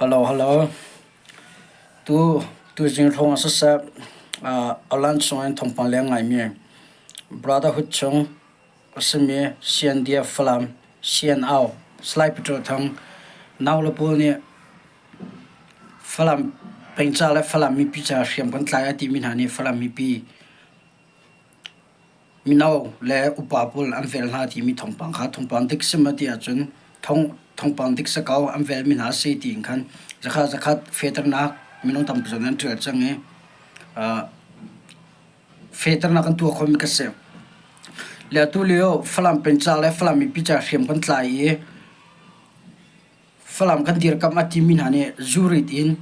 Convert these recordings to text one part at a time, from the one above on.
Hello, hello. Tu tuzing hrawng ah siseh, alan chung in thawngpang leng ngaimi Brotherhood chung a simi CNDF Falam CNO Salai Peter Thang nau le pawl nih Falam peng ca le Falam mipi ca hriam kan tlai a timi hna nih Falam mipi Mino le upa pawl an vel hna timi thawngpang kha thawngpang dik si maw ti ahcun thawngpang dik si ko, an velmi hna a si tiin khan zakhat zakhat fehternak minung tampi zong nih an ṭial cang i fehternak an tuah khomi ka si. Le atu lio Falam peng ca le Falam mipi ca hriam kan tlai i Falam kan dirkamh a timi hna nih zurit in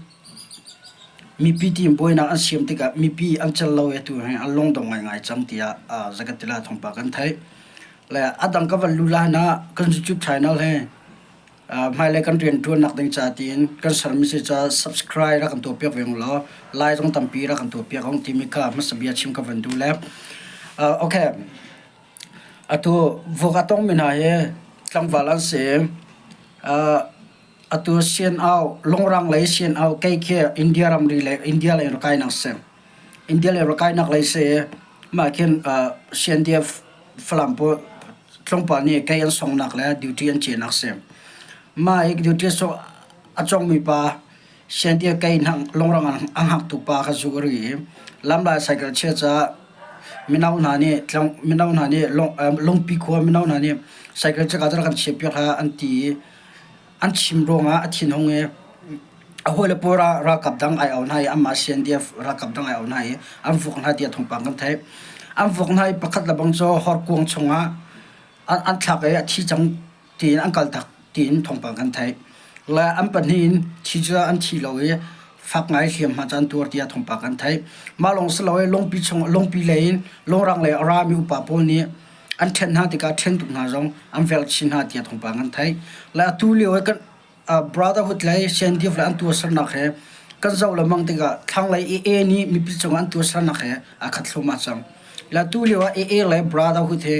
mipi tiin buainak an siam tikah mipi an cel lo i atu hi an lungdong ngaingai cang tiah Zakatila thawngpang kan theih. Le a dang ka van lu lai ah kan YouTube channel hi hmailei kan rianṭuannak ding ca tiin kan sermi si ca subscribe rak kan tuahpiak ve law like zong tampi rak kan tuahpiak ong timi kha hmasa bia chim ka van duh le okay. Atu vok a tongmi hna hi tlangval an si. Atu Sian-au, lungrang lei Sian-au kei khi India ramri le India lei rak kainak si. India lei rak kainak lei si i mah khin CNDF Falam pawl tlawmpal nih kei an songnak le duty an cenak si. Mah i duty a congmi pa CNDF kei lungrang a hngaktu pa kha zu a ri i lamlai cycle chia caah Mino hna nih mino hna nih Lungpi khua mino hna nih cycle caka cu rak kan chiahpiak hlah an ti i an chim ruangah a thinhung i a hawile pawl ralkap dang ai au hna i anmah CNDF ralkap dang ai au hna i an vuak hna tiah thawngpang kan theih. An vuak hna i pakhat le bang cu horkuang chungah an thlak i a thi cang tiin an kaltak tiin thawngpang kan theih. Le an pahnih in thi cu an thi lo i fak ngai hliamhma cu an tuar tiah thawngpang kan theih. Mah lawng si lo i lungpi chung lungpi lei in lungrang lei a rami upa pawl nih an ṭhen hna tikah ṭhen tuk hna zong an velh chin hna tiah thawngpang kan theih. Le atu lio i kan Brotherhood lei CNDF lei an tuahsernak he kan zoh lengmang tikah thlanglei AA nih mipi cungah an tuahsernak he aa khat thluahmah cang. Le atu lio ah AA le Brotherhood hi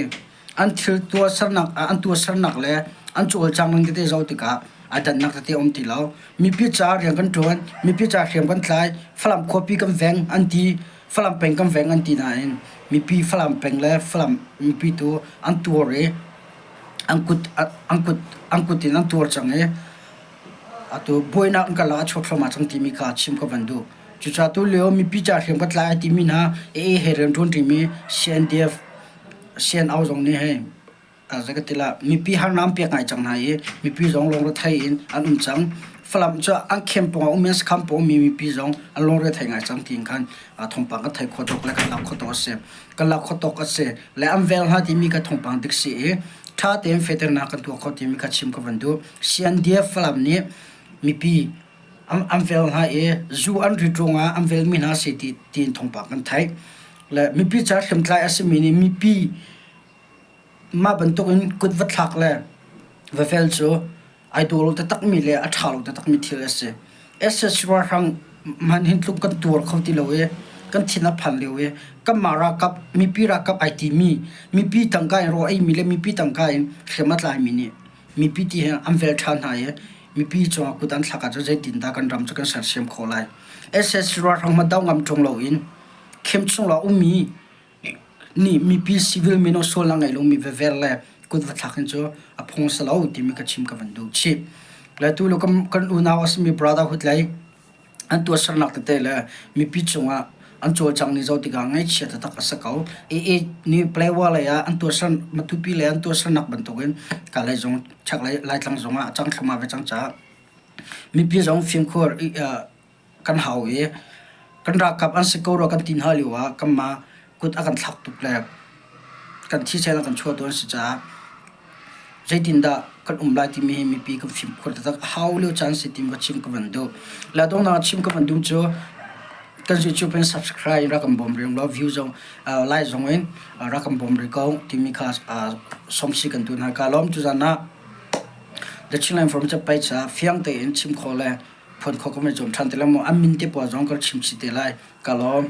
an thil tuahsernak an tuahsernak le an cawlcang ning tete zoh tikah a dannak tete a um ti lo. Mipi ca rian kan ṭuan, mipi ca hriam kan tlai, Falam khuapi kan veng an ti, Falam peng kan veng an ti nain mipi Falam peng le Falam mipi tu an tuar i an kut an kut an kut in an tuar cang i atu buainak an kal ah a chuak thluahmah cang timi kha chim ka van duh. Cucaah tu lio mipi ca hriam ka tlai a timi hna AA he rian ṭuan ṭimi CNDF CNO zong nih hei zei ka ti lah mipi harnak an pek ngai cang hna i mipi zong lungrethei in an um cang. Falam cu an khem pawng ah um i an sakhan pawng ummi mipi zong an lungrethei ngai cang tiin khan thawngpang kan thei khawh tawk le kan lak khawh tawk a si. Kan lak khawh tawk a si. Le an vel hna timi kha thawngpang dik si i ṭha tein fehternak kan tuah khawh timi kha chim ka van duh. CNDF Falam nih mipi an vel hna i zu an rit ruangah an velmi hna si ti tiin thawngpang kan theih. Le mipi ca hriamtlai a simi nih mipi mah bantukin kut va thlak le va vel cu ai dawh lo taktakmi le a ṭha lo taktakmi thil a si. SS ralhrang hmanh hin tluk kan tuar kho ti lo i kan thin a phan lio i kanmah ralkap mipi ralkap ai timi mipi tangka in rawl eimi le mipi tangka in hriam a tlaimi nih mipi ti he an vel ṭhan hna i mipi cungah kut an thlak ahcun zeitindah kan ram cu kan sersiam khawh lai. SS ralhrang hmanh do ngam ṭung loin khem chung la ummi nih mipi civil minung sualnak ngei lomi vever le kut va thlak hin cu a phung si lo timi ka chim ka van duh chih. Le tu kan unau a simi brotherhood lei an tuahsernak tete le mipi cungah an cawlcang ni zoh tikah ngaihchia taktak a si ko. AA nih Playwa lei ah an tuahser Matupi lei an tuahsernak bantukin ka lei zong chaklei Laitlang zong ah a cang thluahmah ve cang caah mipi zong fimkhur kan hau i kan ralkap an si ko rua kan ti hna lio ah kanmah kut a kan thlak tuk le kan thisen a kan chuahtu an si caah zeitindah kan um lai timi hi mipi kan fimkhur taktak a hau lio caan si ti ka chim ka van duh. Le donghnak chim ka van duh cu kan YouTube in subscribe rak kan bawm rih law view zong like zong in rak kan bawm rih ko timi kha sawmsi kan duh hna. Ka lawm tuzan ah The Chinland Forum page ah fiang tein chim khawh le phone khawh ka van i zuam ṭhan te lai maw an min te pawl zong ka chim chih te lai. Ka lawm.